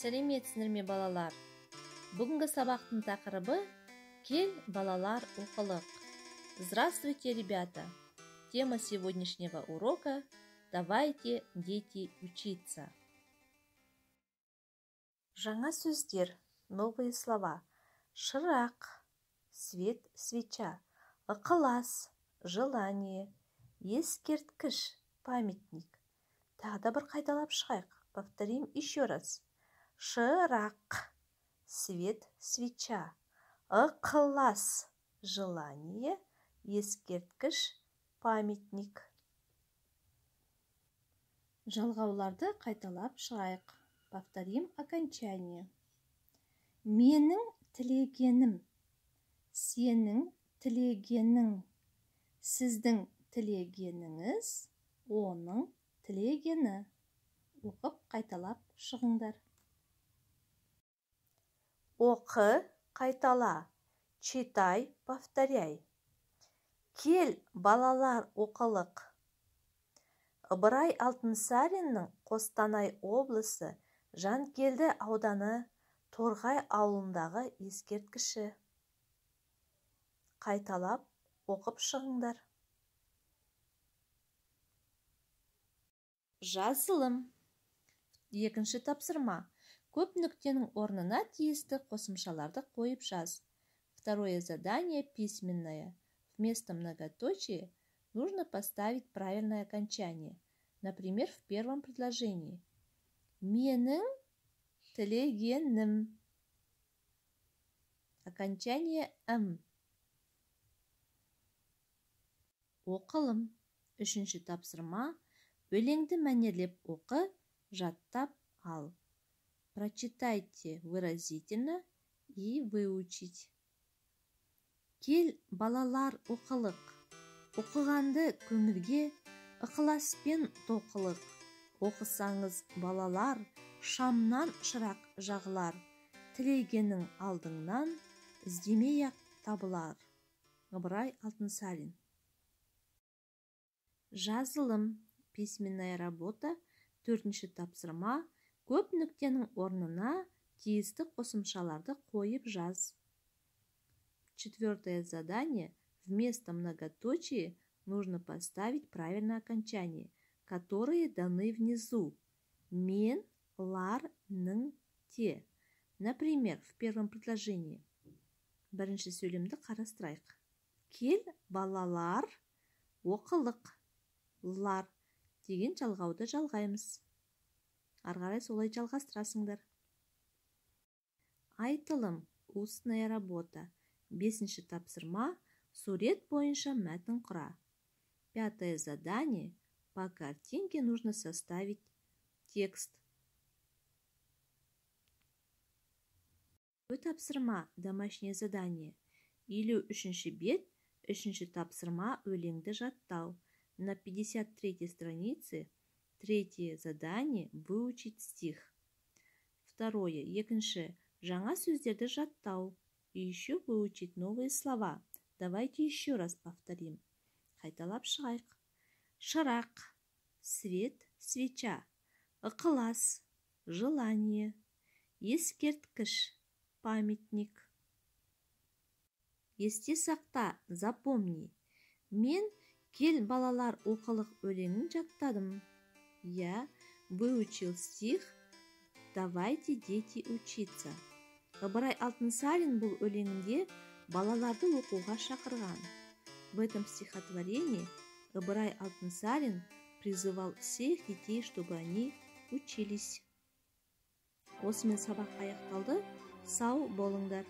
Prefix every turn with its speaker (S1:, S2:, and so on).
S1: Сәлеметсіңдер ме, балалар? Бүгінгі сабақтың тақырыбы «Кел, балалар, оқылық». Здравствуйте, ребята! Тема сегодняшнего урока «Давайте, дети, учиться». Жаңа сөздер, новые слова. Шырақ, свет, свеча. Ықылас, желание. Ескерткіш, памятник. Тағы да бір қайталап шығайық. Повторим еще раз. Шырақ, свет, свеча. Ықылас, желание. Ескерткіш, памятник. Жалғауларды қайталап шығайық. Повторим окончание. Менің тілегенім, сенің тілегенің, сіздің тілегеніңіз, оның тілегені. Оқып қайталап шығыңдар. Оқы, қайтала. Читай, повторяй. Кел, балалар, оқылық. Ыбырай Алтынсариннің Қостанай облысы Жанкелді ауданы Торғай ауылындағы ескерткіші. Қайталап оқып шығыңдар. Жазылым. Екінші тапсырма. Көп нүктенің орнына тиісті қосымшаларды қойып жаз. Второе задание письменное. Вместо многоточия нужно поставить правильное окончание. Например, в первом предложении. Менің тілегенім. Окончание «м». Оқылым. Үшінші тапсырма. Өлеңді мәнерлеп оқы, жаттап ал. Прочитайте выразительно и выучить. Кел, балалар, оқылық. Оқығанды көңілге ықыласпен тоқылық. Оқысаңыз, балалар, шамнан шырақ жағылар. Тілегенің алдыңнан іздемей-ақ табылар. Ыбырай Алтынсарин. Жазылым. Письменная работа. Төртінші тапсырма. Көп нүктенің орнына тиісті қосымшаларды қойып жаз. Четвертое задание. Вместо многоточия нужно поставить правильное окончание, которые даны внизу. Мен, лар, ның, те. Например, в первом предложении. Бірінші сөйлемді қарастырайық. Кел, балалар, оқылық. Лар деген жалғауды жалғаймыз. Ары қарай солай жалғастырасыңдар. Айтылым, устная работа. Бесінші тапсырма, сурет бойынша мәтін құра. Пятое задание. По картинке нужно составить текст. Тапсырма, домашнее задание. 53-ші бет, 3-ші тапсырма, өлеңді жаттау. На 53-й странице третье задание выучить стих. Второе, екінші, жаңа сөздерді жаттау. И еще выучить новые слова. Давайте еще раз повторим. Қайталап шығайық. Шырақ, свет, свеча. Ықылас, желание. Ескерткіш, памятник. Есте сақта, запомни. Мен кел, балалар, оқылық өлеңін жаттадым. Я выучил стих «Давайте, дети, учиться». Ыбырай Алтынсарин бұл өлеңінде балаларды оқуға шақырған. В этом стихотворении Ыбырай Алтынсарин призывал всех детей, чтобы они учились. Осымен сабақ аяқталды. Сау болыңдар.